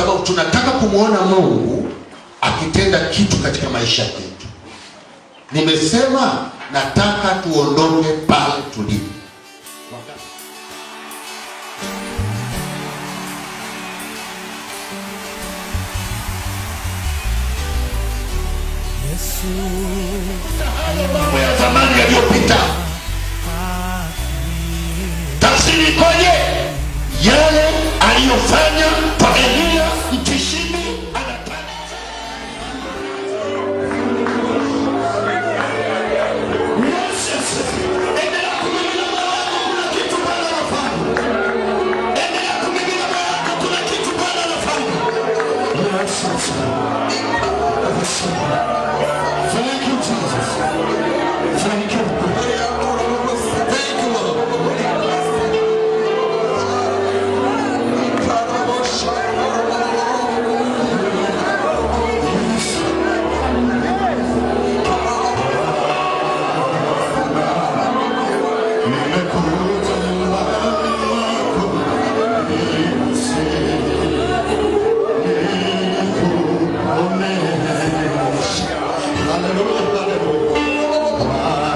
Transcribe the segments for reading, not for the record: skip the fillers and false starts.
sababu tunataka kumwona Mungu akitenda kitu katika maisha yetu. Nimesema nataka tuondoke pale tulipo. Mambo ya zamani yaliyopita. Tafsiri ikoje? Yale aliyofanya kwa Eliya Mtishibi anataka. Endelea kumimina moyo wako, kuna kitu Bwana anafanya. Endelea kumimina moyo wako, kuna kitu Bwana anafanya. Yes. Thank you, Jesus. Thank you. Thank you, Lord. Nimekuja nyumbani mwako, nikuoneshe. Hallelujah, hallelujah. Bwana,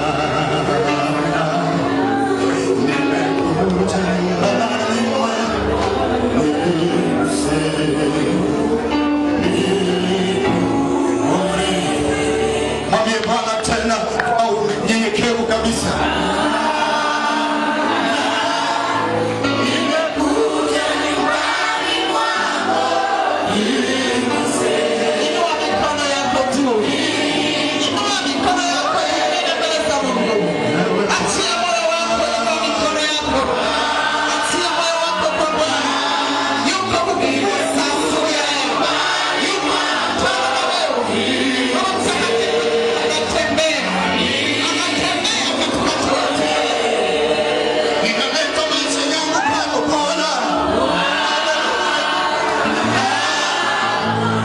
nimekuja nyumbani mwako, nikuone. Mwambie Bwana tena kwa unyenyekevu kabisa. Nimekuja nyumbani mwako. Inua mikono yako juu. Inua mikono yako iende mbele za Mungu. Achia moyo wako, inua mikono yako. Achia moyo wako kwa Bwana. Yuko kukugusa asubuhi ya leo. Yuko kukutana na wewe. Roho Mtakatifu anatembea. Anatembea katikati yetu. Ninaleta maisha yangu kwako Bwana.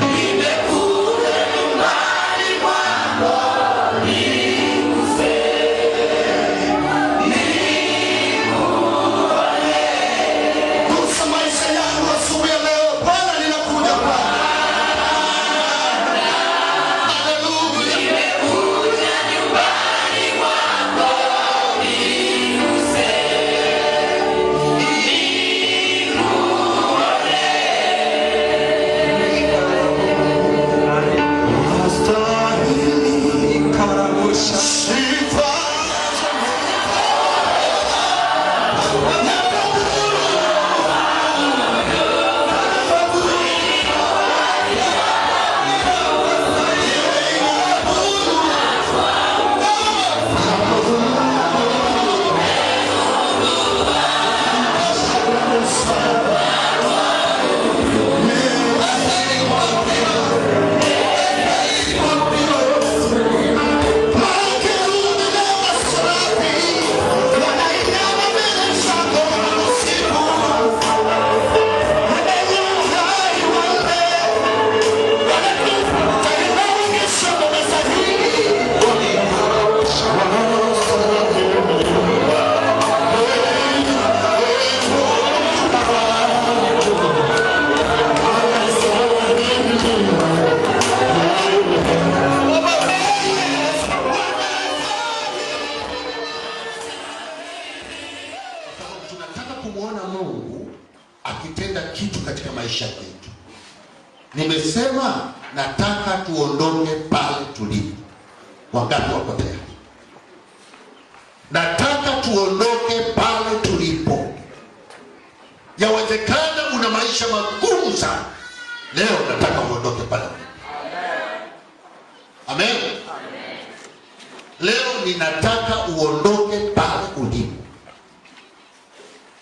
Nimekuja nyumbani mwako, niguse, nikuone. Gusa maisha yangu asubuhi ya leo Bwana, ninakuja kwako. Haleluya. Nimekuja nyumbani mwako, niguse, nikuone. Unastahili sifa. Makerubi na maserafi wanainama mbele zako usiku. Wenye uhai wanne wanaonyesha wamestahili. Kwa sababu tunataka kumwona Mungu akitenda kitu katika maisha yetu. Nimesema nataka tuondoke pale tulipo. Wangapi wako tayari? Nataka tuondoke pale tulipo. Yawezekana una maisha magumu sana. Leo nataka uondoke pale ulipo. Amen. Leo ninataka uondoke pale ulipo.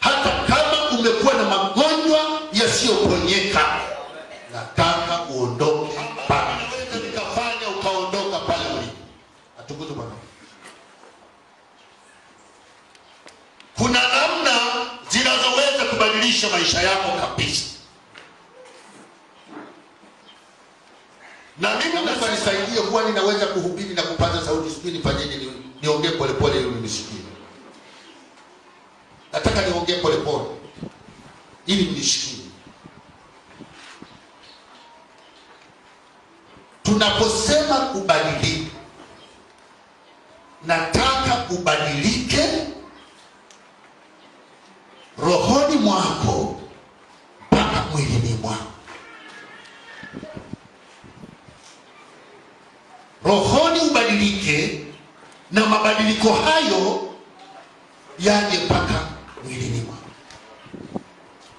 Hata kama umekuwa na magonjwa yasiyoponyeka, nataka uondoke pale. Naweza nikafanya ukaondoka pale ulipo. Atukuzwe Bwana. Kuna namna zinazoweza kubadilisha maisha yako kabisa. Na mimi Mungu anisaidie kuwa ninaweza kuhubiri na kupaza sauti, sijui nifanyeje, niongee polepole ili mnisikie. Nataka niongee polepole ili mnisikie. Tunaposema kubadilika, nataka ubadilike rohoni mwako mpaka mwilini mwako. Rohoni ubadilike na mabadiliko hayo yaje mpaka mwilini mwako,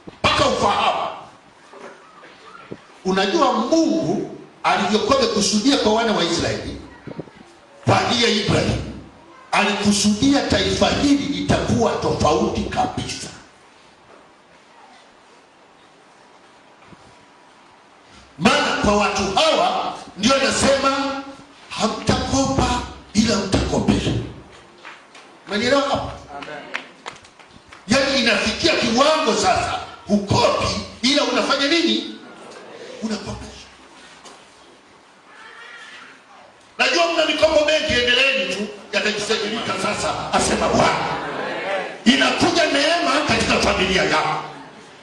mpaka ufahamu. Unajua Mungu alivyokuwa amekusudia kwa wana wa Israeli kwa ajili ya Ibrahim, alikusudia taifa hili litakuwa tofauti kabisa. Maana kwa watu hawa ndio anasema hamtakopa ila mtakopesha. Umenielewa hapo? Yaani inafikia kiwango sasa hukopi ila unafanya nini? Unakopesha. Najua mna mikopo benki, endeleeni tu, yatajisajilika sasa, asema Bwana. Inakuja neema katika familia yako,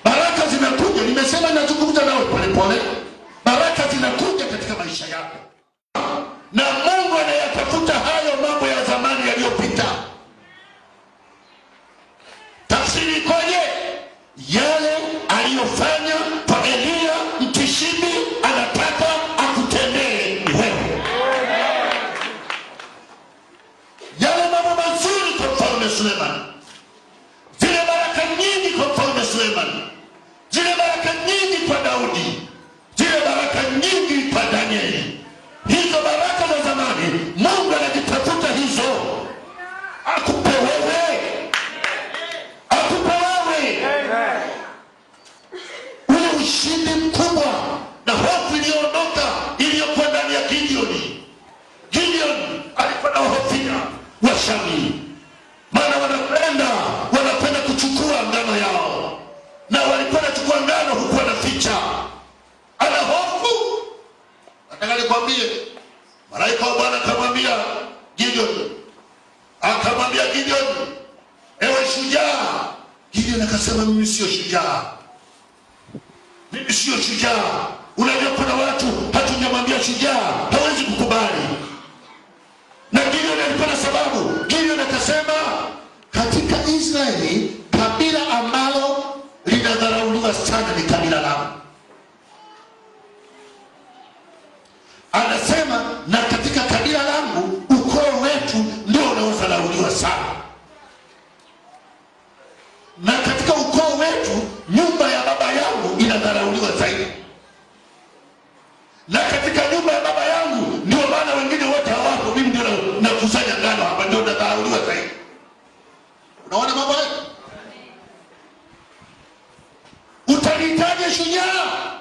baraka zinakuja. Nimesema nazungumza nawe polepole, baraka zinakuja katika maisha yako, na Mungu anayatafuta hayo mambo ya zamani yaliyopita. Tafsiri ikoje? Yale aliyofanya kwa Eliya Mtishibi anataka akutendee wewe. Yale mambo mazuri kwa mfalme Sulemani, zile baraka nyingi kwa mfalme Sulemani, zile baraka nyingi kwa Daudi, zile baraka nyingi kwa Danieli, hizo baraka za zamani Mungu anazitafuta hizo, akupe wewe, akupe wewe ule ushindi mkubwa na hofu iliyoondoka iliyokuwa ndani ya Gideoni. Gideon alikuwa na hofia Washami, maana wanakwenda kuchukua ngano yao, na walikuwa wanachukua ngano huku wanaficha. Ana hofu. Nataka nikwambie, malaika wa Bwana akamwambia Gideon, akamwambia Gideon, ewe shujaa. Gideon akasema, mimi sio shujaa, mimi sio shujaa. Unajua kuna watu hatujamwambia shujaa hawezi kukubali. Na Gideon alikuwa na sababu. Gideon akasema, katika Israeli kabila ambalo linadharauliwa sana ni kabila langu. Anasema na katika kabila langu ukoo wetu ndio unaodharauliwa sana, na katika ukoo wetu nyumba ya baba yangu inadharauliwa zaidi, na katika nyumba ya baba yangu ndio maana wengine wote hawapo, mimi ndio nakusanya ngano hapa, ndio nadharauliwa zaidi. Unaona mambo hayo? Utanihitaji shujaa?